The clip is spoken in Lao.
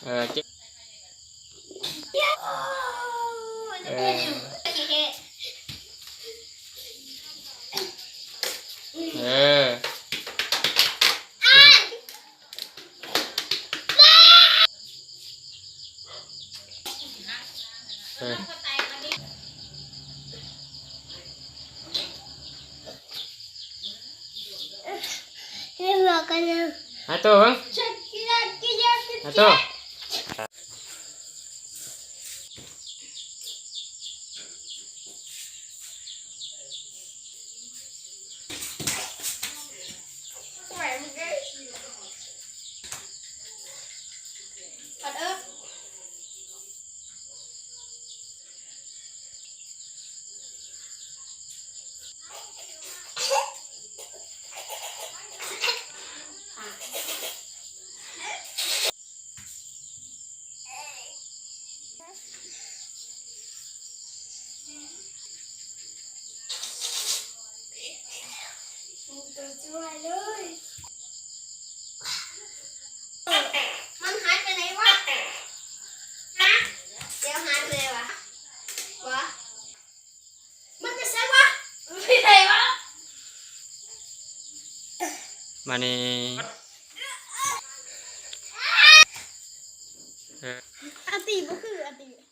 ເອີ ເຈັບ ເອີ ເອີ ເອີ. ໃຫ້ພໍ່ກັນນະ ຫາໂຕເບິ່ງ ຫາໂຕ. ມັນຫາຍໄປໃນວະ? ຮະ? ດຽວຫາຍໄປໃນວະ? ວະ? ມັນໄປໃສວະ? ມັນໄປໃສວະ? ມານີ້ ເອີ ອາຕິບໍ່ຄື ອາຕິ.